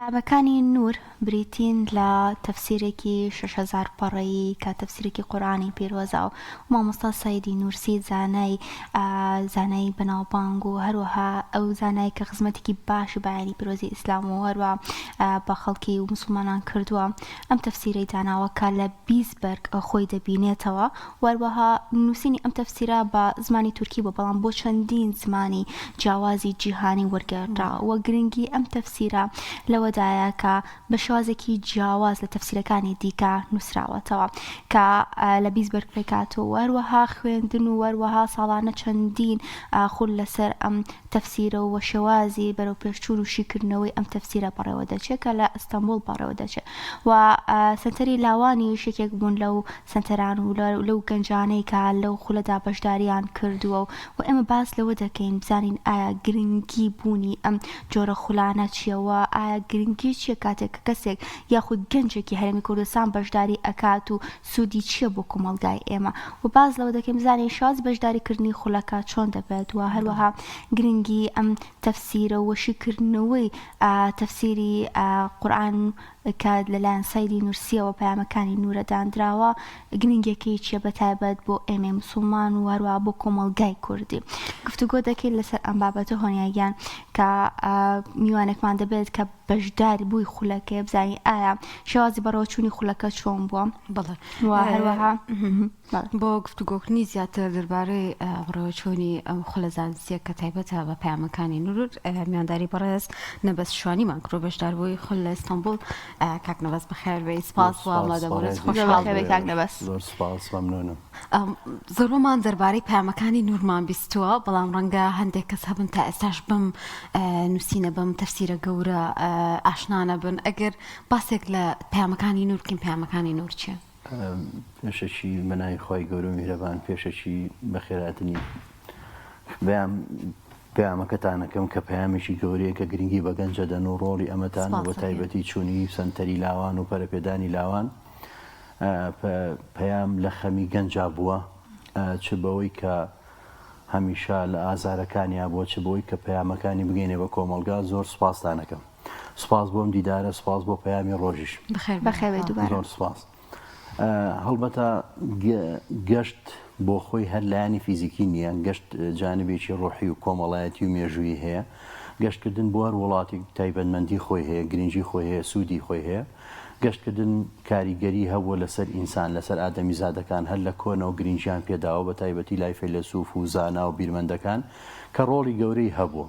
پەیامەکانی نوور بریتین لە تەفسیرێکی 6000 پەڕەیی کە تەفسیرێکی قورئانی پیرۆزە و مامۆستا سەیدی نوورسی زانای زانای بەناوبانگ و هەروەها ئەو زانای کە خزمەتێکی باشی بە ئاینی پیرۆزی ئیسلام و هەروە بە خەڵکی و موسڵمانان کردووە ئەم تەفسیرەی داناوە کە لە 20 بەرگ خۆی دەبینێتەوە و هەروەها نووسینی ئەم تەفسیرە بە زمانی تورکی بووە، بەڵام بۆ چەندین زمانی جیاوازی جیهانی وەرگێڕدراوە و گرنگی ئەم تەفسیرە لەوەدایە کە بە شێوازێکی جیاواز لە تەفسیرەکانی دیکە نووسراوەتەوە کە لە 20 بەرگ پێکهاتووە و هەروەها خوێندن و هەروەها ساڵانە چەندین خول لەسەر ئەم تەفسیرە و شێوازی بەرەوپێشچوون و شیکردنەوەی ئەم تەفسیرە بەڕێوە دەچێت کە لە ئەستەنبوڵ بەڕێوە دەچێت و سەنتەری لاوانیش یەکێک بوون لەو سەنتەران و لەو گەنجانەی کە لەو خولەدا بەشداریان کردووە و ئێمە باس لەوە دەکەین بزانین ئایا گرنگی بوونی ئەم جۆرە خولانە چییە و ئایا گرنگی چییە کاتێک کە کەسێک یاخود گەنجێکی هەرێمی کوردستان بەشداری ئەکات و سوودی چییە بۆ کۆمەڵگای ئێمە و باس لەوە دەکەین بزانین شێوازی بەشداریکردنی خولەکە چۆن دەبێت و هەروەها گرنگی ئەم تەفسیرە و شیکردنەوەی تەفسیری قورئان کە لەلایەن سەیدی نورسیەوە پەیامەکانی نورە داندراوە گرنگیەکەی چیە بە تایبەت بۆ ئێمەی مسوڵمان و هەروەها بۆ کۆمەڵگای کوردی گفتوگۆ دەکەین لەسەر ئەم بابەتە هۆنیا گیان کە میوانێکمان دەبێت کە بەشدار بووی خولەکەیە بزانین ئایا شێوازی بەڕێوەچوونی خولەکە چۆن بووە بەڵێ و هەروەها بۆ گفتوگۆکردنی زیاتر دەربارەی بەڕێوەچوونی ئەم خولە زانستیە کە تایبەتە بە پەیامەکانی نور میوانداری بەڕێز نەبەز شوانیمان کرد و بەشداربووی خول لە ئیستانبوڵ کاک نەبەز بەخێر بێی سپاس بۆ ئامادەبوونت خۆشحاڵ بێ کاک نەبەز. زۆر سپاس مەمنونم. زۆربەمان دەربارەی پەیامەکانی نورمان بیستووە بەڵام ڕەنگە هەندێک کەس هەبن تا ئێستاش بەم نووسینە بەم تەفسیرە گەورە ئاشنا نەبن ئەگەر باسێک لە پەیامەکانی نور بکەین پەیامەکانی نور چییە؟ پێشەکی بە ناوی خوای گەورە و میهرەبان پێشەکی بەخێرهاتنی بەیام پەیامەکەتانەکەم کە پەیامێکی گەورەیە کە گرنگی بە گەنجە دەن و ڕۆڵی ئەمەتان و بە تایبەتی چوونی سەنتەری لاوان و پەرەپێدانی لاوان پەیام لە خەمی گەنجا بووە چ بەوەی کە هەمیشە لە ئازارەکانیا بووە چ بەوەی کە پەیامەکانی بگەینێ بە کۆمەڵگا زۆر سوپاستانەکەم. سوپاس بۆ ئەم دیدارە سوپاس بۆ پەیامی ڕۆژیش. بەخێر بێی دووبارە. زۆر سوپاس. هەڵبەتە گەشت بۆ خۆی هەر لایەنی فیزیکی نییە، گەشت جانبێکی ڕۆحی و کۆمەڵایەتی و مێژوویی هەیە. گەشتکردن بۆ هەر وڵاتێک تایبەتمەندی خۆی هەیە، گرنگی خۆی هەیە، سوودی خۆی هەیە. گەشتکردن کاریگەری هەبووە لەسەر ئینسان، لەسەر ئادەمیزادەکان، هەر لە کۆنەوە گرنگیان پێداوە، بەتایبەتی لای فەیلەسوف و زانا و بیرمەندەکان کە ڕۆڵی گەورەی هەبووە.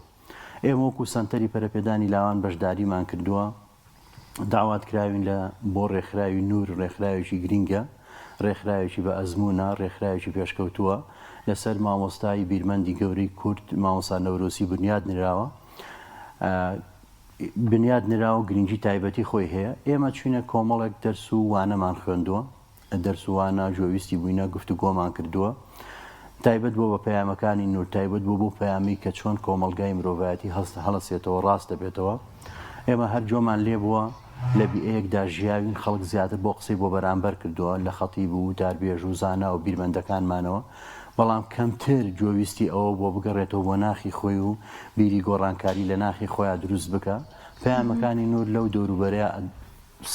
ئێمە وەکو سەنتەری پەرەپێدانی لاوان بەشداریمان کردووە، داوات کراوین لە بۆ ڕێکخراوی نوور، ڕێکخراوێکی گرینگە، ڕێکخراوێکی بە ئەزموونە، ڕێکخراوێکی پێشکەوتووە، لەسەر مامۆستای بیرمەندی گەورەی کورد مامۆستا نەورۆسی بنیاد نراوە. بنیاد نراوە گرنگی تایبەتی خۆی هەیە. ئێمە چوینە کۆمەڵێک دەرس و وانەمان خوێندووە. دەرس و وانە گوێویستی بووینە، گفتوگۆمان کردووە. تایبەت بووە بە پەیامەکانی نوور، تایبەت بووە بەو پەیامەی کە چۆن کۆمەڵگای مرۆڤایەتی هەست هەڵەسێتەوە، ڕاست دەبێتەوە. ئێمە هەر گوێمان لێ بووە، لە بیئەیەکدا ژیاوین، خەڵک زیاتر بۆ قسەی بۆ بەرامبەر کردووە، لە خەتیب و وتاربێژ و زانا و بیرمەندەکانمانەوە، بەڵام کەمتر گوێویستی ئەوە بووە بگەڕێتەوە بۆ ناخی خۆی و بیری گۆڕانکاری لە ناخی خۆیا دروست بکا. پەیامەکانی نوور لەو دەوروبەرەیا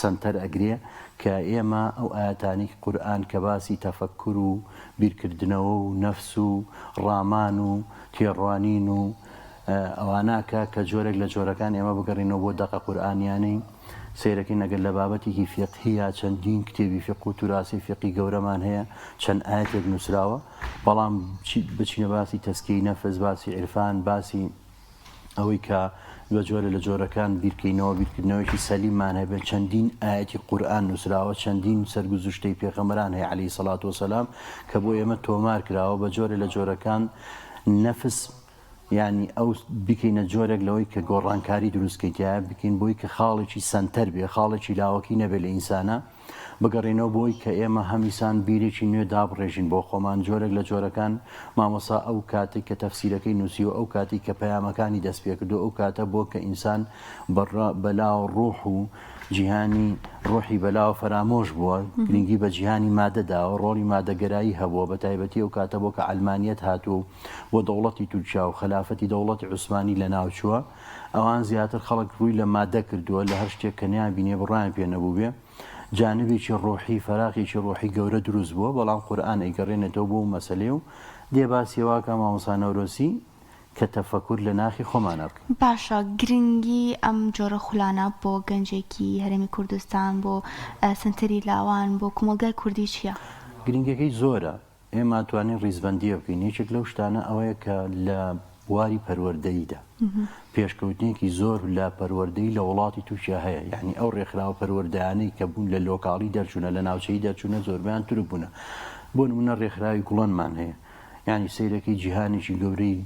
سەنتەر ئەگرێ کە ئێمە ئەو ئایەتانەی قورئان کە باسی تەفەکور و بیرکردنەوە و نەفس و ڕامان و تێڕوانین و ئەوانە ئەکا کە جۆرێک لە جۆرەکان ئێمە بگەڕینەوە بۆ دەقە قورئانیانەی سەیرەکەین ئەگەر لە بابەتێکی فیقهییا چەندین کتێبی فیقه و توراسی فیقهی گەورەمان هەیە چەند ئایەتێک نووسراوە بەڵام بچینە باسی تەزکیەی نەفس باسی عیرفان باسی ئەوەی کە بە جۆرە لە جۆرەکان بیرکەینەوە بیرکردنەوەیەکی سەلیممان هەبێت چەندین ئایەتی قورئان نووسراوە چەندین سەرگوزشتەی پێغەمبەران هەیە عەلەیهی سەڵات وەسەلام کە بۆ ئێمە تۆمار کراوە بە جۆرە لە جۆرەکان نەفس یعنی ئەو بکەینە جۆرێک لەوەی کە گۆڕانکاری دروستکەیتە بکەین بۆی کە خاڵێکی سەنتەر بێ خاڵێکی لاوەکی نەبێت لە ئینسانە بگەڕێینەوە بۆی کە ئێمە هەمیسان بیرێکی نوێ دابڕێژین بۆ خۆمان جۆرێک لە جۆرەکان مامۆسا ئەو کاتەی کە تەفسیرەکەی نووسیوە ئەو کاتی کە پەیامەکانی دەست پێکردو ئەو کاتە بۆ کە ئینسان بەلا ڕوح و جیهانی ڕۆحی بەلاوە فەرامۆش بووە، گرنگی بە جیهانی مادە داوە، ڕۆڵی مادەگەرایی هەبووە، بە تایبەتی ئەو کاتە بۆ کە عەلمانیەت هاتووە و بۆ دەوڵەتی تورکیا و خەلافەتی دەوڵەتی عوسمانی لەناوچووە، ئەوان زیاتر خەڵک ڕووی لە مادە کردووە، لە هەر شتێک کە نەیانبینێ بڕوایان پێ نەبووبێ، جانبێکی ڕۆحی، فەراغێکی ڕۆحی گەورە دروست بووە، بەڵام قورئان ئەیگەڕێنێتەوە بۆ ئەو مەسەلەیە و دێ باسی ئەوە ئەکا مامۆستا نەورۆسی کە تەفەکور لە ناخی خۆمانا بکەین. باشە گرنگی ئەم جۆرە خولانە بۆ گەنجێکی هەرێمی کوردستان، بۆ سەنتەری لاوان، بۆ کومەڵگای کوردی چییە؟ گرنگیەکەی زۆرە، ئێمە ئەتوانین ڕیزبەندییە بکەین، یەکێک لەو شتانە ئەوەیە کە لە بواری پەروەردەییدا پێشکەوتنێکی زۆر لە پەروەردەی لە وڵاتی تورکیا هەیە، یانی ئەو ڕێکخراوە پەروەردەیانەی کە بوون لە لۆکاڵی دەرچوونە، لە ناوچەیی دەرچوونە زۆربەیان تورک بوونە. بۆ نموونە ڕێکخراوی گوڵەنمان هەیە، یانی سەیرەکەی جیهانێکی گەورەی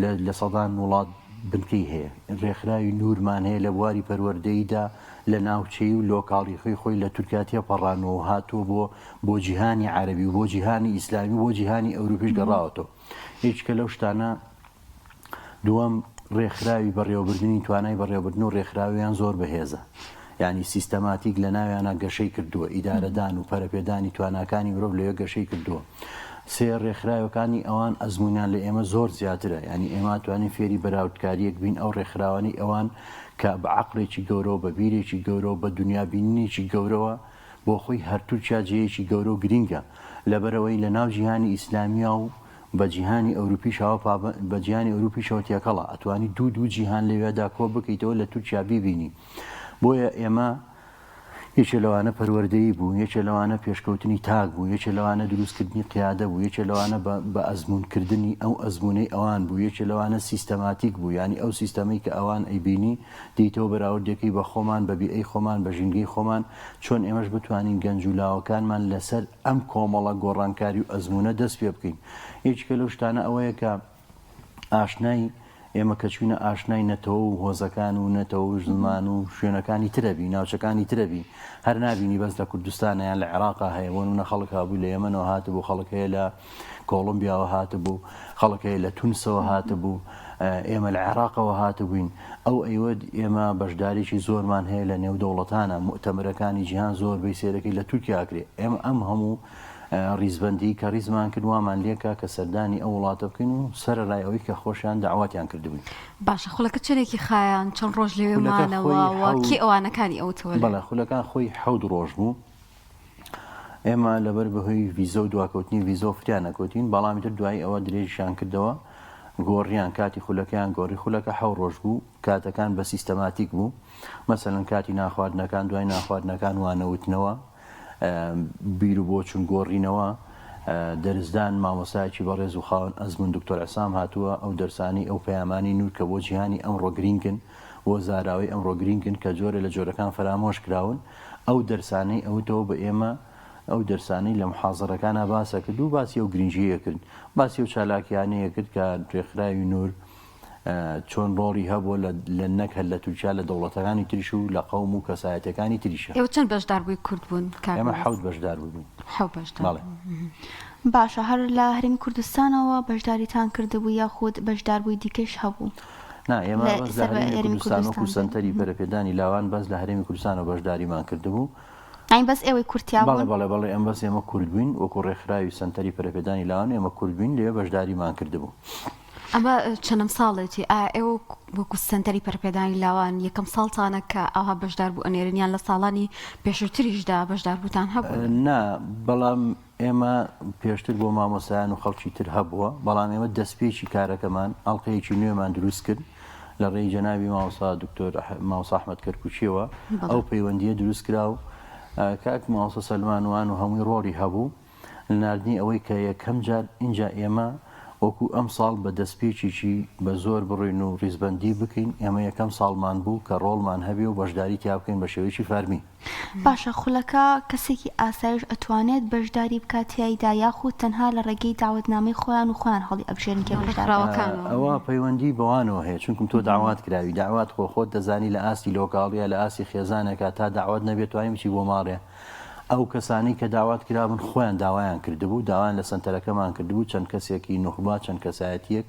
لە لە سەدان وڵات بنکەی هەیە. ڕێکخراوی نوورمان هەیە لە بواری پەروەردەییدا لە ناوچەیی و لۆکاڵی خۆی خۆی لە تورکیا تێپەڕانووە و هاتووە بۆ بۆ جیهانی عەرەبی و بۆ جیهانی ئیسلامی و بۆ جیهانی ئەوروپیش گەڕاوەتەوە. یەکێکە لەو شتانە. دووەم، ڕێکخراوی بەڕێوەبردنی توانای بەڕێوەبردن و ڕێکخراویان زۆر بەهێزە. یانی سیستەماتیک لە ناویانا گەشەی کردووە، ئیدارەدان و پەرەپێدانی تواناکانی مرۆڤ لەوێ گەشەی کردووە. سێ، ڕێکخراوەکانی ئەوان ئەزموونیان لە ئێمە زۆر زیاترە، یانی ئێمە ئەتوانین فێری بەراوردکارییەک بین ئەو ڕێکخراوانەی ئەوان کە بە عەقڵێکی گەورەوە، بە بیرێکی گەورەوە، بە دونیابینینێکی گەورەوە بۆ خۆی هەر تورکیا جێیەکی گەورە و گرینگە لەبەرئەوەی لە ناو جیهانی ئیسلامیا و بە جیهانی ئەوروپیشەوە پابە بە جیهانی ئەوروپیشەوە تێکەڵە ئەتوانی دوو دوو جیهان لەوێدا کۆ بکەیتەوە لە تورکیا بیبینی بۆیە ئێمە یەکێ لەوانە پەروەردەیی بوو یەکێ لەوانە پێشکەوتنی تاک بوو یەکێ لەوانە دروستکردنی قیادە بوو یەکێ لەوانە بە ئەزموونکردنی ئەو ئەزموونەی ئەوان بوو یەکێ لەوانە سیستەماتیک بوو یانی ئەو سیستەمەی کە ئەوان ئەیبینی دێیتەوە بەراوردێکەی بە خۆمان بە بیئەی خۆمان بە ژینگەی خۆمان چۆن ئێمەش بتوانین گەنج و لاوەکانمان لەسەر ئەم کۆمەڵە گۆڕانکاری و ئەزموونە دەست پێ بکەین. یەکێکە لەو شتانە ئەوەیە کە ئاشنای ئێمە کە چوینە ئاشنای نەتەوە و هۆزەکان و نەتەوە و زمان و شوێنەکانی ترەبی ناوچەکانی ترەبی هەر نابینی بەس لە کوردستانە یان لە عێراقا هەیە بۆ نمونە خەڵک هەبوو لە یەمەنەوە هاتبوو خەڵک هەیە لە کۆڵۆمبیاوە هاتبوو خەڵک هەیە لە تونسەوە هاتبوو ئێمە لە عێراقەوە هاتبووین ئەو ئەیوت ئێمە بەشداریی زۆرمان هەیە لە نێو دەوڵەتانە موئتەمەرەکانی جیهان زۆر بەی سێرەکەی لە تورکیا ئەکرێ ئێمە ئەم هەموو ڕیزبەندی کە ڕیزمان کرد وامان لێکا کە سەردانی ئەو وڵاتە بکەین و سەرەرای ئەوەی کە خۆشیان دەعوەتیان کردبووین. باشە خولەکە چەندێکی خایاند چەند ڕۆژ لەوێ خولەکە مانەوە خۆی و حەوت کێ ئەوانەکانی ئەوتەوە لێ؟ بەڵێ خولەکان خۆی حەوت ڕۆژ بوو ئێمە لەبەر بەهۆی ڤیزە و دواکەوتنی ڤیزە و فریا نەکەوتین بەڵام ئیتر دوایی ئەوە درێژیان کردەوە گۆڕیان کاتی خولەکەیان گۆڕی خولەکە حەو ڕۆژ بوو کاتەکان بە سیستەماتیک بوو مەسەلەن کاتی نانخواردنەکان دوای نانخواردنەکان وانەوتنەوە بیر و بۆچون گۆڕینەوە دەرسدان مامۆستایەکی بەڕێز و خاوەن ئەزمون دکتۆر عسام هاتووە ئەو دەرسانی ئەو پەیامانی نور کە بۆ جیهانی ئەمڕۆ گرینگن بۆ زاراوەی ئەمڕۆ گرینگن کە جۆرێ لە جۆرەکان فەرامۆش کراون ئەو دەرسانەی ئەوتەوە بە ئێمە ئەو دەرسانەی لە محازەرەکانا باسە کرد و باسی ئەو گرنگیەیە کرد باسی ئەو چالاکیانەیە کرد کە ڕێکخراوی نور چۆن ڕۆڵی هەبووە لە نەک هەر لە تورکیا لە دەوڵەتەکانی تریش و لە قەوم و کەسایەتیەکانی تریشە. ئێوە چەند بەشداربووی کورد بوون کاک ئێمە نەبەز؟ حەوت بەشداربوو بووین. حەوت بەشدار بەڵێ. بوون. باشە هەر لە هەرێمی کوردستانەوە بەشداریتان کردبوو یاخود بەشداربووی دیکەش هەبوو؟ نا ئێمە لە بەس لە سەر بە هەرێمی هەرێمی کوردستان وەکوو کوردستان بن. سەنتەری پەرەپێدانی لاوان بەس لە هەرێمی کوردستانەوە بەشداریمان کردبوو. یانی بەس ئێوەی کورد تیا بەڵێ بوون؟ بەڵێ بەڵێ ئێمە بەس ئێمە کورد بووین وەکوو ڕێکخراوی سەنتەری پەرەپێدانی لاوان ئێمە کورد بووین لەوێ بەشداریمان کردبوو. ئەمە چەنەم ساڵێتی؟ ئایا ئێوە وەکو سەنتەری پەرەپێدانی لاوان یەکەم ساڵتانە کە ئاوها بەشداربوو ئەنێرن یان لە ساڵانی پێشووتریشدا بەشداربووتان هەبوو؟ نا، بەڵام ئێمە پێشتر بۆ مامۆستایان و خەڵکی تر هەبووە، بەڵام ئێمە دەستپێکی کارەکەمان ئەڵقەیەکی نوێمان دروست کرد لە ڕێی جەنابی مامۆستا دکتۆر مامۆستا ئەحمەد کەرکووکییەوە ئەو پەیوەندییە دروست کرا و کاک مامۆستا سەلمان وان و هەمووی ڕۆڵی هەبوو. لە ناردنی ئەوەی کە یەکەم جار ئینجا ئێمە وەکو ئەمساڵ بە دەستپێکێکی بە زۆر بڕۆین و ڕیزبەندی بکەین، ئێمە یەکەم ساڵمان بوو کە ڕۆڵمان هەبێ و بەشداری تیا بکەین بە شێوەیەکی فەرمی. باشە خولەکە کەسێکی ئاسایش ئەتوانێت بەشداری بکات تیایدا یاخود تەنها لە ڕێگەی دەعوەتنامەی خۆیان و خۆیان هەڵی ئەبژێرن کێ بەشدار بێت؟ ڕێکخراوەکانەوە. ئەوە پەیوەندی بەوانەوە هەیە چونکم تۆ دەعوات کراوی دەعوات خۆ خۆت دەزانی لە ئاستی لۆکاڵیا لە ئاستی خێزانێکا تا دەعوەت نەبێت توانی بچی بۆ ماڵێ. ئەو کەسانەی کە داوات کرابوون خۆیان داوایان کردبوو، داوایان لە سەنتەرەکەمان کردبوو چەند کەسێکی نوخبە، چەند کەسایەتییەک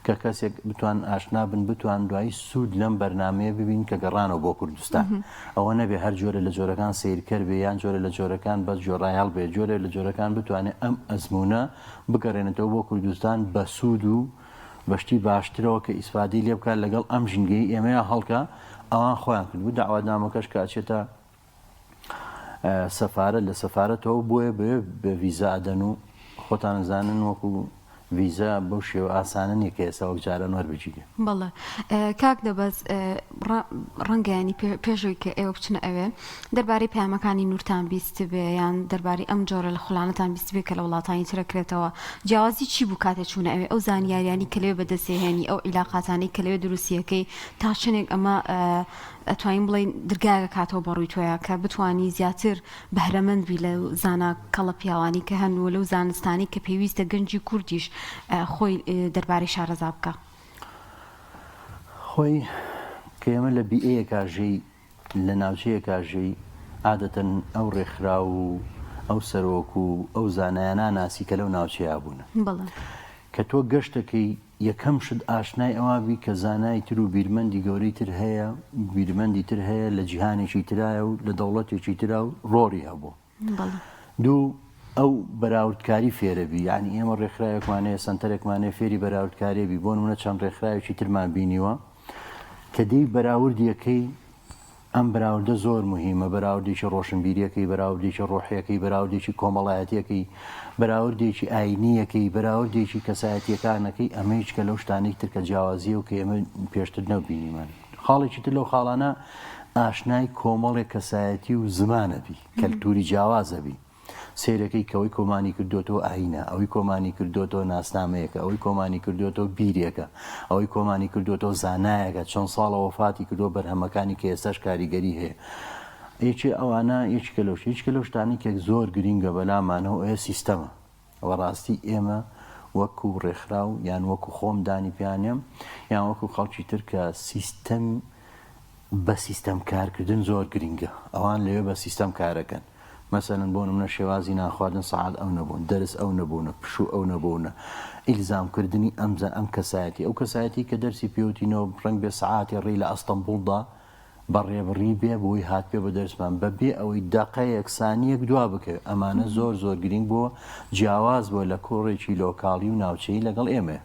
کە کەسێک بتوان ئاشنا بن، بتوان دوایی سوود لەم بەرنامەیە ببین کە گەڕانەوە بۆ کوردستان. ئەوە نەبێ هەر جۆرە لە جۆرەکان سەیرکەر بێ یان جۆرە لە جۆرەکان بەس گوێڕایەڵ بێ، جۆرێ لە جۆرەکان بتوانێ ئەم ئەزموونە بگەڕێنێتەوە بۆ کوردستان بە سوود و بە شتی باشترەوە کە ئیسفادەی لێ بکات لەگەڵ ئەم ژینگەی ئێمەیا هەڵکا، ئەوان خۆیان کردبوو. دەعوەتنامەکەش کە ئەچێتە سەفارەت لە سەفارەتەوە بۆیە بەوێ بە ڤیزا ئەدەن و خۆتان ئەزانن وەکو ڤیزا بەو شێوە ئاسانە نییە کە ئێستا وەک جاران وەربگیرێ. بەڵێ کاک نەبەز ڕەنگە یانی پێش ئەوەی کە ئێوە بچنە ئەوێ دەربارەی پەیامەکانی نوورتان بیستبێ یان دەربارەی ئەم جۆرە لە خولانەتان بیستبێ کە لە وڵاتانی ترە کرێتەوە جیاوازی چی بوو کاتێ چوونە ئەوێ ئەو زانیاریانی کە لەوێ بەدەستێهێنی ئەو عیلاقاتانەی کە لەوێ دروستیەکەی تا چەندێک ئەمە ئەتوانین بڵێین درگایەک ئەکاتەوە بە ڕووی تۆیا کە بتوانی زیاتر بەهرەمەند بی لەو زانا کەڵە پیاوانەی کە هەن و لەو زانستانەی کە پێویستە گەنجی کوردیش خۆی دەربارەی شارەزا بکا. خۆی کە ئێمە لە بیئەیەکا ژێی، لە ناوچەیەکا ژێی، عادەتەن ئەو ڕێکخراو و ئەو سەرۆک و ئەو زانایانە ناسی کە لەو ناوچەیا بوونە. بەڵێ. کە تۆ گەشتەکەی یەکەم شت ئاشنای ئەوە بی کە زانای تر و بیرمەندی گەورەی تر هەیە، بیرمەندی تر هەیە لە جیهانێکی ترایە و لە دەوڵەتێکی ترا و ڕۆڵی هەبووە. دوو، ئەو بەراوردکاری فێرە بی، یانی ئێمە ڕێکخراوێکمان هەیە، سەنتەرێکمان هەیە فێری بەراوردکاری بی، بۆ نموونە چەند ڕێکخراوێکی ترمان بینیوە کە دێی بەراوردیەکەی ئەم بەراوردە زۆر موهیمە، بەراوردێکی ڕۆشنبیریەکەی، بەراوردێکی ڕۆحیەکەی، بەراوردێکی کۆمەڵایەتیەکەی، بەراوردێکی ئاینییەکەی، بەراوردێکی کەسایەتیەکانەکەی، ئەمە هیچکە لەو شتانەی تر کە جیاوازیە و کە ئێمە پێشتر نەبینیمان. خاڵێکی تر لەو خاڵانە ئاشنای کۆمەڵێک کەسایەتی و زمانە بی، کەلتوری جیاوازە بی. سەیرەکەی کە ئەوەی کۆمانی کردۆتەوە ئایینە، ئەوەی کۆمانی کردۆتەوە ناسنامەیەکە، ئەوەی کۆمانی کردۆتەوە بیرێکە، ئەوەی کۆمانی کردۆتەوە زانایەکە، چەند ساڵە وەفاتی کردووە بەرهەمەکانی کە ئێستاش کاریگەری هەیە. یەکێ ئەوانە یەکێکە لەو شت، یەکێکە لەو شتانەی کە زۆر گرینگە بەلامانەوە ئەوەیە سیستەمە. بەڕاستی ئێمە وەکو ڕێکخراو یان وەکو خۆم دانی پیانێم یان وەکو خەڵکی تر کە سیستەم بە سیستەم کارکردن زۆر گرینگە ئەوان لەوێ بە سیستەم کارەکەن مەسەلەن بۆ نمونە شێوازی نان خواردن سەعات ئەو نەبوون دەرس ئەو نەبوونە پشوو ئەو نەبوونە ئیلزام کردنی ئەم ئەم کەسایەتی ئەو کەسایەتی کە دەرسی پێوتینەوە ڕەنگ بێ سەعاتێ ڕێی لە ئەستەنبوڵدا بە ڕێبڕی بێ بۆی هاتبێ بە دەرسمان بە بێ ئەوەی دەقەیەک سانیەک دوا بکەوێ ئەمانە زۆر زۆر گرینگ بۆ جیاواز بووە لە کۆڕێکی لۆکاڵی و ناوچەیی لەگەڵ ئێمەیە.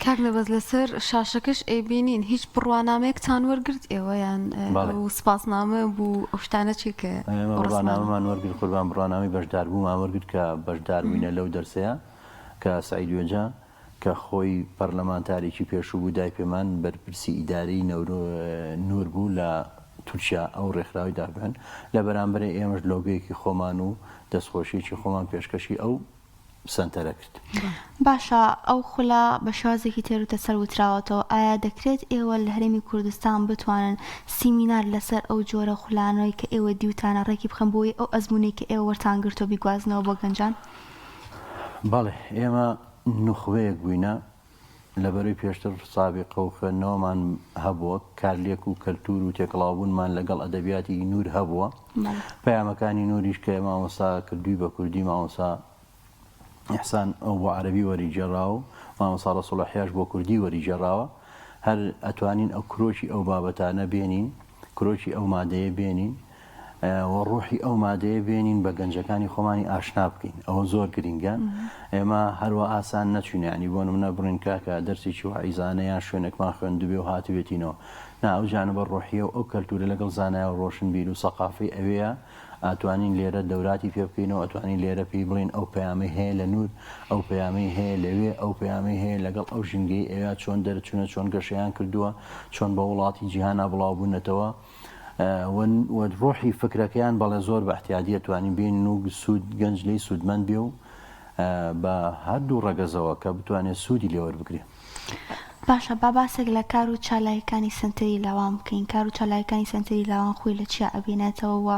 کاک نەبەز لەسەر شاشەکەش ئەیبینین هیچ بڕوانامەیەکتان وەرگرت ئێوە یان بەڵێ. ئەو سپاسنامە بوو ئەو شتانە چی کە ئێمە ئەو ڕسمانە؟ بڕوانامەمان وەرگرت قوربان بڕوانامەی بەشداربوومان وەرگرت کە بەشداربووینە لەو دەرسەیا کە سەعید وێجا کە خۆی پەرلەمانتارێکی پێشوو بوو دای پێمان بەرپرسی ئیدارەی نور بوو لە تورکیا ئەو ڕێکخراوەی دابن لە بەرامبەرێ ئێمەش لۆگۆیەکی خۆمان و دەستخۆشیەکی خۆمان پێشکەشی ئەو سەنتەرە کرد. باشە ئەو خولە بە شێوازێکی تێروتەسەل وتراوەتەوە، ئایا دەکرێت ئێوە لە هەرێمی کوردستان بتوانن سیمینار لەسەر ئەو جۆرە خولانەی کە ئێوە دیوتانە ڕێکی بخەن بۆی ئەو ئەزموونەی کە ئێوە وەرتان گرتووە بیگوازنەوە بۆ گەنجان؟ بەڵێ ئێمە نوخبەیەک بووینە، لەبەرەی پێشتر سابیقە و خوێندنەوەمان هەبووە، کارلێک و کەلتوور و تێکەڵاوبوونمان لەگەڵ ئەدەبیاتی نوور هەبووە. پەیامەکانی نووریش کە مامۆستا کردووی بە کوردی، مامۆستا ئیحسان ئەو بۆ عەرەبی وەریگێڕاوە و مامۆستا ڕەسووڵ ئەحیاش بۆ کوردی وەریگێڕاوە. هەر ئەتوانین ئەو کرۆکی ئەو بابەتانە بێنین، کرۆکی ئەو مادەیە بێنین. و ڕوحی ئەو مادەیە بێنین بە گەنجەکانی خۆمانی ئاشنا بکەین ئەوە زۆر گرینگە ئێمە هەروە ئاسان نەچوین ینی بۆ نمونە بڕین کاکە دەرسێکی وعیزانە یان شوێنێکمان خوێندبێ و هاتبێتینەوە نا ئەو جانبە ڕۆحیە و ئەو کەلتورە لەگەڵ زانای و ڕۆشنبیر و سەقافەی ئەوەیە ئەتوانین لێرە دەوراتی پێ بکەینەوە ئەتوانین لێرە پێی بڵین ئەو پەیامەی هەیە لە نور ئەو پەیامەی هەیە لەوێ ئەو پەیامەی هەیە لەگەڵ ئەو ژینگەی ئەویا چۆن دەرچوونە چۆن گەشەیان کردووە چۆن بە وڵاتی جیهانا بڵاو بوونەتەوە و ڕۆحی فکرەکەیان بەڵێ زۆر بە احتیادیە توانین بێنین و سوود گەنج لێی سوودمەند بێ و بە هەردوو ڕەگەزەوە کە بتوانێت سوودی لێ وەربگرێ. باشە با باسێک لە کار و چالاکیەکانی سەنتەری لاوان بکەین، کار و چالاکیەکانی سەنتەری لاوان خۆی لە چیا ئەبینێتەوە و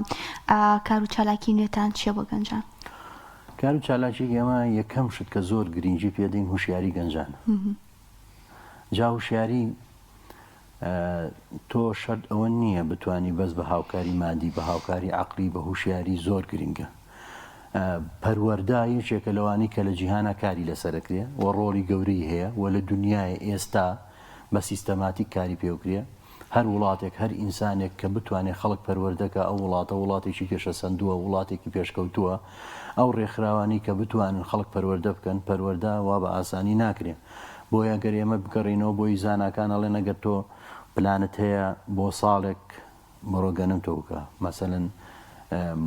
کار و چالاکی نوێتان چیە بۆ گەنجان؟ کار و چالاکی ئێمە یەکەم شت کە زۆر گرینگی پێدەین هوشیاری گەنجانە. جا هوشیاری تۆ شەرت ئەوە نییە بتانی بەس بە هاوکاری مادی بە هاوکاری عەقلی بە هوشیاری زۆر گرنگە. پەروەردە یەکێکە لەوانەی کە لە جیهانا کاری لەسەر ئەکرێ و ڕۆڵی گەورەی هەیە و لە دونیای ئێستا بە سیستەماتیک کاری پێوکرێ. هەر وڵاتێک، هەر ئینسانێک کە بتوانێ خەڵک پەروەردە کا ئەو وڵاتە وڵاتێکی گەشەسەندووە، وڵاتێکی پێشکەوتووە. ئەو ڕێکخراوانەی کە بتوانن خەڵک پەروەردە بکەن، پەروەردە وا بە ئاسانی ناکرێ. بۆیە گەر ئێمە بگەڕێینەوە بۆی زاناکان ئەڵێن ئەگەر تۆ پلانت هەیە بۆ ساڵێک بڕۆ گەنم تۆ بکە مەسەلەن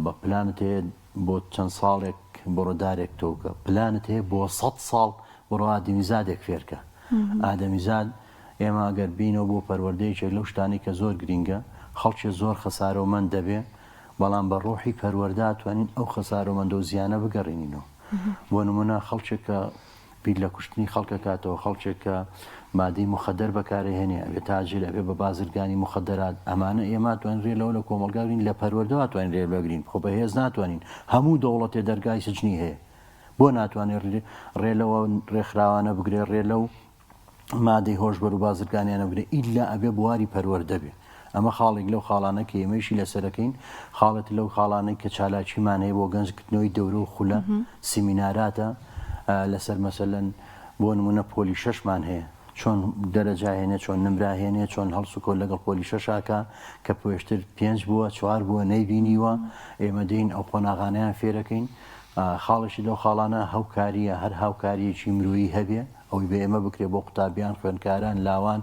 بە پلانت هەیە بۆ چەند ساڵێک بڕۆ دارێک تۆ بکە پلانت هەیە بۆ سەد ساڵ بڕۆ ئادەمیزادێک فێرکە ئادەمیزاد ئێمە گەر بینەوە بۆ پەروەردە یەکێک لەو شتانەی کە زۆر گرینگە خەڵکێ زۆر خەسارۆمەند دەبێ بەڵام بە ڕۆحی پەروەردە توانین ئەو خەسارۆمەندە و زیانە بگەڕێنینەوە بۆ نمونە خەڵکێک کە بیر لە کوشتنی خەڵک ئەکاتەوە، خەڵکێک کە مادەی موخەدەر بەکارئەهێنێ ئەبێ تاجر ئەبێ بە بازرگانی موخەدەرات، ئەمانە ئێمە ئەتوانین رێ لەوە لە کۆمەڵگا بگرین لە پەروەردەوە ئەتوانین رێ بگرین خۆ بە هێز ناتوانین هەموو دەوڵەتێ دەرگای سجنی هەیە بۆ ناتوانێ رێ لەوە رێکخراوانە بگرێ رێ لەو مادەی هۆشبەر و بازرگانیانە بگرێ ئیلا ئەبێ بواری پەروەردە بێ ئەمە خاڵێک لەو خاڵانە کە ئێمە ئیشی لەسەرەکەین خاڵێت لەو خاڵانەی کە چالاکیمان هەیە بۆ گەنج کردنەوەی دەورە و خولە سیمیناراتە لەسەر مەسەلەن بۆ نمونە پۆلی شەشمان هەیە چۆن دەرەجە هێنێ چۆن نمرا هێنێ چۆن هەڵسوکەوت لەگەڵ پۆلی شەشاکە کە پێشتر پێنج بووە چوار بووە نەیبینیوە ئێمە دێین ئەو قۆناغانەیان فێرەکەین خاڵێکی لەو خاڵانە هاوکاریە هەر هاوکاریەکی مرۆیی هەبێ ئەوەی بە ئێمە بکرێ بۆ قوتابیان، خوێندکاران، لاوان،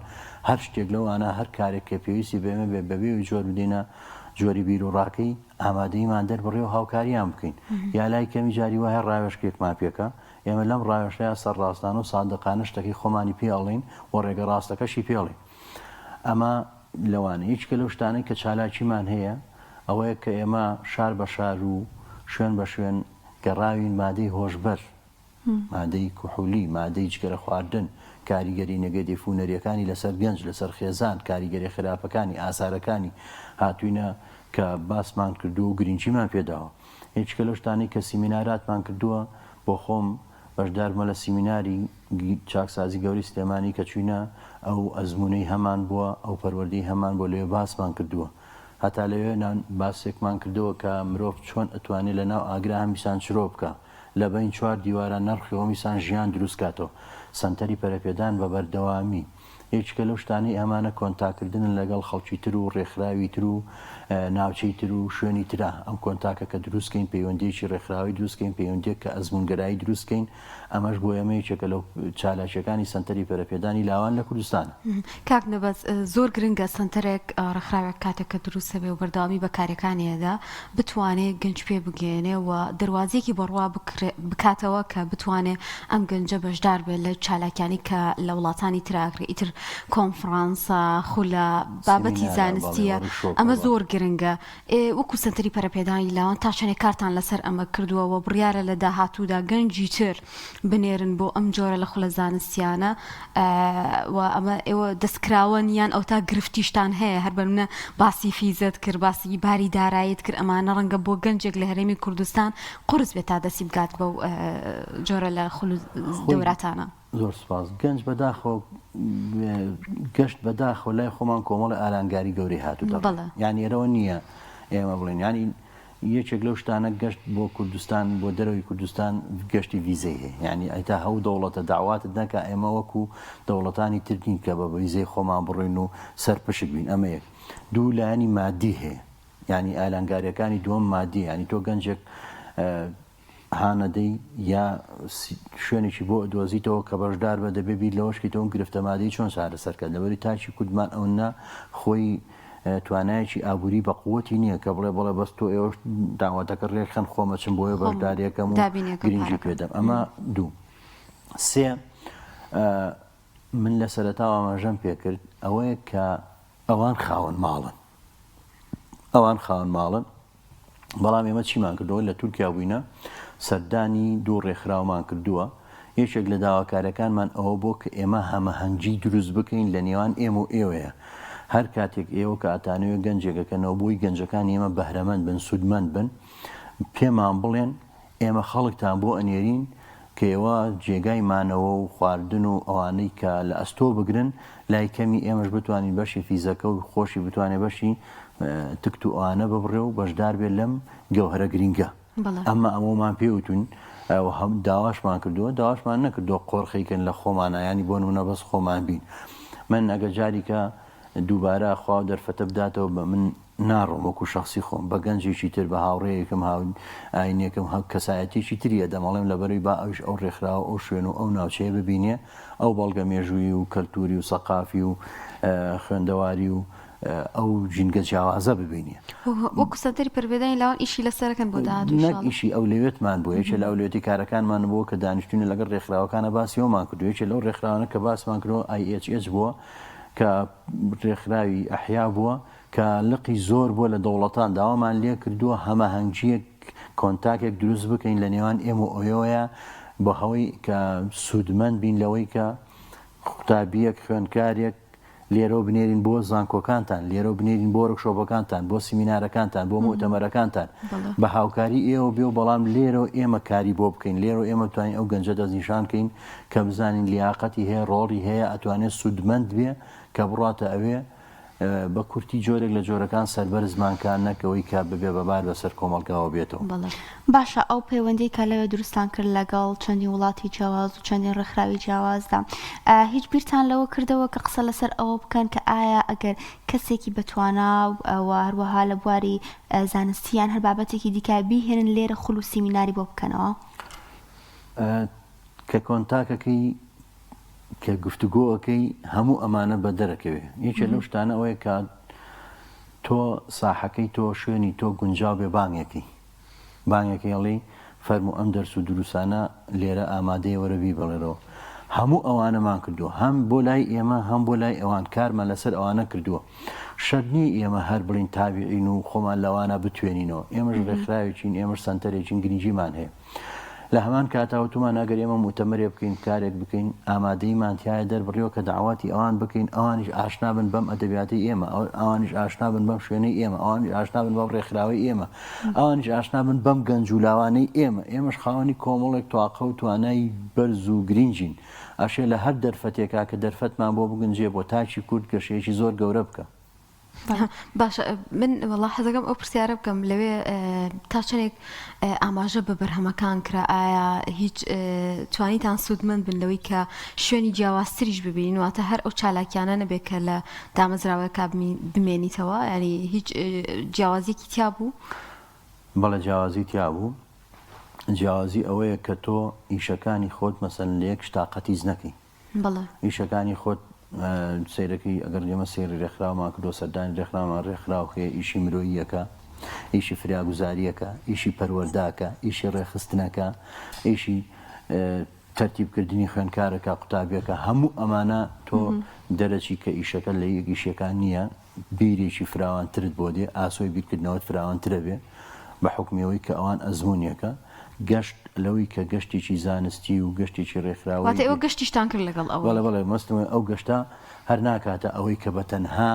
هەر شتێک لەوانە، هەر کارێک کە پێویستی بە ئێمە بێ، بەبێ ئەوەی جۆر بدەینە جۆری بیروڕاکەی، ئامادەییمان دەربڕێ و هاوکارییان بکەین. یا لای کەمی جاری وا هەیە ڕاوێژکێکمان پێکا، ئێمە لەم ڕاوێژەیا سەرڕاستانە و سادقانە شتەکەی خۆمانی پێ ئەڵێین و ڕێگە ڕاستەکەشی پێ ئەڵێین. ئەمە لەوانە. یەکێکە لەو شتانەی کە چالاکیمان هەیە، ئەوەیە کە ئێمە شار بە شار و شوێن بە شوێن گەڕاوین مادەی هۆشبەر، مادەی کحولی، مادەی جگەرە خواردن، کاریگەری نێگەتیڤ هونەریەکانی لەسەر گەنج، لەسەر خێزان، کاریگەریە خراپەکانی، ئازارەکانی، هاتوینە کە باسمان کردووە و گرنگیمان پێداوە. یەکێکە لەو شتانەی کە سیمیناراتمان کردووە، بۆ خۆم بەشداربوومە لە سیمیناری چاکسازی گەورەی سلێمانی کە چوینە ئەو ئەزموونەی هەمان بووە، ئەو پەروەردەی هەمان بووە لەوێ باسمان کردووە. هەتا لەوێ باسێکمان کردەوە کە مرۆڤ چۆن ئەتوانێ لەناو ئاگرا هەمیسان چرۆ بکا. لە بەین چوار دیوارا نەڕخی هۆمیسان ژیان دروست کاتەوە. سەنتەری پەرەپێدان بە بەردەوامی یەکیکە لەو شتانەی ئەمانە کۆنتاکردنن لەگەڵ خەڵکی تر و ڕێکخراوی تر و ناوچەی تر و شوێنی ترا. ئەم کۆنتاکە کە دروست کەین پەیوەندیەکی ڕێکخراوەی دروست کەین پەیوەندیەک کە ئەزموونگەرایی دروست کەین ئەمەش بۆ ئێمە یەکێکە لەو چالاکیەکانی سەنتەری پەرەپێدانی لاوان لە کوردستانە. کاک نەبەز زۆر گرنگە سەنتەرێک ڕێکخراوێک کاتێک کە دروست ئەبێ و بەردەوامی بە کارەکانی ئەدا بتوانێ گەنج پێ بگەیەنێ و دەروازیەکی بەڕوا بکاتەوە کە بتوانێ ئەم گەنجە بەشدار بێت لە چالاکیانی کە لە وڵاتانی ترا ئەکرێ ئیتر کۆنفرانسە خولە بابەتی زانستیە ئەمە زۆر گرنگە وەکو سەنتەری پەرەپێدانی لاوان تا چەندێک کارتان لەسەر ئەمە کردووە و بڕیارە لە داهاتوودا گەنجی تر بنێرن بۆ ئەم جۆرە لە خولە زانستیانە و ئەمە ئێوە دەستکراوەن یان ئەوتا گرفتیشتان هەیە هەر بەمنە باسی فیزەت کرد باسی باری دارایت کرد ئەمانە ڕەنگە بۆ گەنجێک لە هەرێمی کوردستان قورس بێت تا دەستی بگات بەو جۆرە لە خول دەوراتانە. زۆر سوپاس. گەنج بەداخەوە گەشت بەداخەوە لای خۆمان کۆمەڵی ئالانگاری گەورەی هاتووتە ڕێ. یانی ئێرەوە نییە ئێمە بڵێین یانی یەکێک لەو شتانە گەشت بۆ کوردستان بۆ دەرەوەی کوردستان گەشتی ڤیزەی هەیە یانی ئەتا هەو دەوڵەتە داواتت نەکا ئێمە وەکو دەوڵەتانی تر نین کە بە ڤیزەی خۆمان بڕۆین و سەر پشک بین ئەمە یەک دوو لایەنی مادی هەیە یانی ئالانگاریەکانی دووەم مادی یانی تۆ گەنجێک هانەدەی یا شوێنێکی بۆ ئەدۆزیتەوە کە بەشدار بە دەبێ بیر لەوەش کەیتەوە ئەم گرفتە مادەی چۆن چارەسەر کات لەبەری تاکی کوردمان ئەونە خۆی توانایەکی ئابووری بە قوتی نییە کە بڵێ بڵێ بەس تۆ ئێوەش داواتەکە ڕێکخەن خۆمە چم بۆیە بەشداریەکەم و گرنگی پێدەم ئەمە دوو سێ من لە سەرەتاوە ئاماژەم پێکرد ئەوەیە کە ئەوان خاوەن ماڵن ئەوان خاوەن ماڵن بەڵام ئێمە چیمان کردووە لە تورکیا بووینە سەردانی دوو ڕێکخراومان کردووە یەکێک لە داواکارەکانمان ئەوە بۆ کە ئێمە هەمەهەنگی دروست بکەین لە نێوان ئێمە و ئێوەیە هەر کاتێک ئێوە کە ئەتانەوێ گەنجێکەکەنەوە بۆی گەنجەکانی ئێمە بەهرەمەند بن سوودمەند بن پێمان بڵێن ئێمە خەڵکتان بۆ ئەنێرین کە ئێوە جێگای مانەوە و خواردن و ئەوانەی کە لە ئەستۆ بگرن لای کەمی ئێمەش بتوانین بەشی فیزەکە و خۆشی بتوانێ بەشی تکت و ئەوانە ببڕێ و بەشدار بێت لەم گەوهەرە گرینگە. ئەمە ئەمەمان پێ وتون هەم داواشمان کردووە داواشمان نەکردووە قۆرخیکن لە خۆمانە ینی بۆ نمونە بەس خۆمان بین من ئەگە جاریکە دووبارە خوا دەرفەتە بداتەوە بە من ناڕۆم وەکو شەخسی خۆم بە گەنجێکی تر بە هاوڕێیەکم هاو ئاینێکم هەک کەسایەتیەکی تری ئەدەم ئەڵێم لەبەرەوەی با ئەویش ئەو ڕێکخراوە ئەو شوێن و ئەو ناوچەیە ببینێ ئەو بەڵگە مێژوویی و کەلتوری و سەقافی و خوێندەواری و ئەو ژینگە جیاوازە ببینێ. وەکو سەنتەری پەروەردەی لاوان ئیشی لەسەرەکەن بۆ داهاتوو نەک ئیشی ئەولەویەتمان بووە یەکێ لە ئەولەویەتی کارەکانمان بووە کە دانیشتوینە لەگەڵ ڕێکخراوەکانە باسی ئەومان کردووە یەکێ لەو ڕێکخراوانە کە باسمان کردووە IHH بووە کە ڕێکخراوی ئەحیا بووە کە لقی زۆر بووە لە دەوڵەتان داوامان لێ کردووە هەماهەنگییەک کۆنتاکێک دروست بکەین لە نێوان ئێمە و ئەوێوەیە بۆ ئەوەی کە سوودمەند بین لەوەی کە قوتابییەک خوێندکارێک لێرەوە بنێرین بۆ زانکۆکانتان لێرەوە بنێرین بۆ وۆرکشۆپەکانتان بۆ سیمینارەکانتان بۆ موئتەمەرەکانتان بە هاوکاری ئێوە بێ و بەڵام لێرەوە ئێمە کاری بۆ بکەین لێرەوە ئێمە بتوانین ئەو گەنجە دەستنیشان کەین کە بزانین لیاقەتی هەیە ڕۆڵی هەیە ئەتوانێت سوودمەند بێ کە بڕاتە ئەوێ بە کورتی جۆرێک لە جۆرەکان سەربەرزمان کا نەک ئەوەی کە ببێ بە بار بەسەر کۆمەڵگاوە بێتەوە. بەڵێ. باشە ئەو پەیوەندیەی کە لەوێ دروستتان کرد لەگەڵ چەندین وڵاتی جیاواز و چەندین ڕێکخراوی جیاوازدا هیچ بیرتان لەوە کردەوە کە قسە لەسەر ئەوە بکەن کە ئایا ئەگەر کەسێکی بەتوانا و هەروەها لە بواری زانستی یان هەر بابەتێکی دیکە بیهێنن لێرە خول و سیمیناری بۆ بکەنەوە؟ کە کۆنتاکەکەی کە گفتوگۆ ئەکەی هەموو ئەمانە بەدەرەکەوێ یەکێ لەو شتانە ئەوەیە کە تۆ ساحەکەی تۆ شوێنی تۆ گونجاو بێ بانگێکی بانگێکی ئەڵێی فەرموو ئەم دەرس و دروسانە لێرە ئامادەیە وەرە بیبڵێرەوە هەموو ئەوانەمان کردووە هەم بۆ لای ئێمە هەم بۆ لای ئەوان کارمان لەسەر ئەوانە کردووە شەرت نییە ئێمە هەر بڵین تابعین و خۆمان لەوانە بتوێنینەوە ئێمەش ڕێکخراوێکین ئێمەش سەنتەرێکین گرنگیمان هەیە لە هەمان کاتا وتومان ئەگەر ئێمە موتەمەرێ بکەین کارێک بکەین ئامادەیمان تایە دەربڕیوە کە داواتی ئەوان بکەین ئەوانیش ئاشنا بن بەم ئەدەبیاتی ئێمە ئەوانیش ئاشنا بن بەم شوێنەی ئێمە ئەوانیش ئاشنا بن بەم ڕێکخراوەی ئێمە ئەوانیش ئاشنا بن بەم گەنج و لاوانەی ئێمە ئێمەش خاوەنی کۆمەڵێک تاقە و توانای بەرز و گرنگین ئەشێ لە هەر دەرفەتێکا کە دەرفەتمان بۆ بگونجێ بۆ تاکی کورد گەشەیەکی زۆر گەورە بکە. باشە من وەڵا حەزەکەم ئەو پرسیارە بکەم لەوێ تا چەندێک ئاماژە بە بەرهەمەکان کرا ئایا هیچ توانیتان سوودمەند بن لەوەی کە شوێنی جیاوازتریش ببینین واتە هەر ئەو چالاکیانە نەبێت کە لە دامەزراوەکە بمێنیتەوە ینی هیچ جیاوازیەکی تیا بوو؟ بەڵێ جیاوازی تیا بوو جیاوازی ئەوەیە کە تۆ ئیشەکانی خۆت مەسەن لە یەک شتا قەتیس نەکەی بەڵێ. ئیشەکانی خۆت سەیرەکەی ئەگەر ئێمە سەیری رێکخراومان کردووە سەردانی رێکخراومان رێکخراو هەیە ئیشی مرۆییەکە ئیشی فریاگوزاریەکە ئیشی پەروەرداکە ئیشی رێکخستنەکە ئیشی تەرتیبکردنی خوێندکارەکە قوتابیەکە هەموو ئەمانە تۆ دەرەچی کە ئیشەکە لە یەک ئیشەکان نییە بیرێکی فراوانترت بۆ دێ، ئاسۆی بیرکردنەوەت فراوانترە بێ بە حوکمی ئەوەی کە ئەوان ئەزموونێکە، گەشت لەوەی کە گەشتێکی زانستی و گەشتێکی ڕێکخراوەیی واتە ئێوە گەشتیشتان کرد لەگەڵ ئەوەی. بەڵێ بەڵێ، مەبەستم ئەوەیە ئەو گەشتە هەر ناکاتە ئەوەی کە بە تەنها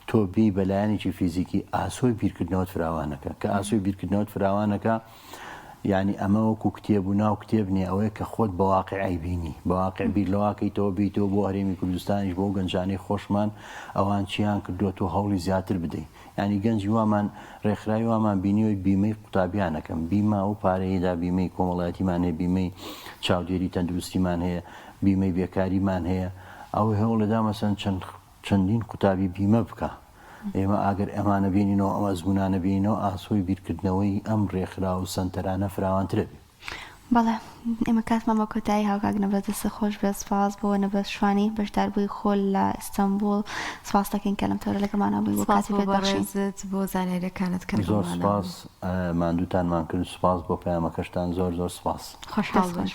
تۆ بێی بە لایەنێکی فیزیکی، ئاسۆی بیرکردنەوەت فراوانەکە، کە ئاسۆی بیرکردنەوەت فراوانەکا یانی ئەمە وەکو کتێب و ناو کتێب نیە ئەوەیە کە خۆت بە واقع ئەیبینی بە واقع بیر لەوە کەیتەوە بێیتەوە بۆ هەرێمی کوردستانیش بۆ گەنجانەی خۆشمان ئەوان چیان کردووە تۆ هەوڵی زیاتر بدەی یانی گەنجی وامان ڕێکخراوی وامان بینیوە بیمەی قوتابیانەکەم بیمە ئەو پارەیەدا بیمەی کۆمەڵایەتیمان هەیە بیمەی چاودێری تەندروستیمان هەیە بیمەی بێکاریمان هەیە ئەو هەوڵێدا مەسەن چەند چەندین قوتابی بیمە بکا. ئێمە ئاگەر ئەمانە بێنینەوە، ئەم ئەزموونانە بێنینەوە، ئاسۆی بیرکردنەوەی ئەم ڕێکخراو و سەنتەرانە فراوانترە بێ. بەڵێ ئێمە کاتمان بە کۆتایی هاو کاک نەبەز دەستت خۆش بێت سپاس بۆ نەبەز شوانی بەشداربووی خۆل لە ئیستەنبوڵ سپاس دەکەین کە لەم تەوەرە لەگەڵمانا بووی بۆ سپاس کاتی بۆ پێت بەخشین. بەڕێزت بۆ زانیاریەکانت کە زۆر لەگەڵمانا سپاس بووی. ماندووتانمان کرد سپاس بۆ پەیامەکەشتان زۆر زۆر سپاس. خۆشحاڵ دەست بووین. خۆش.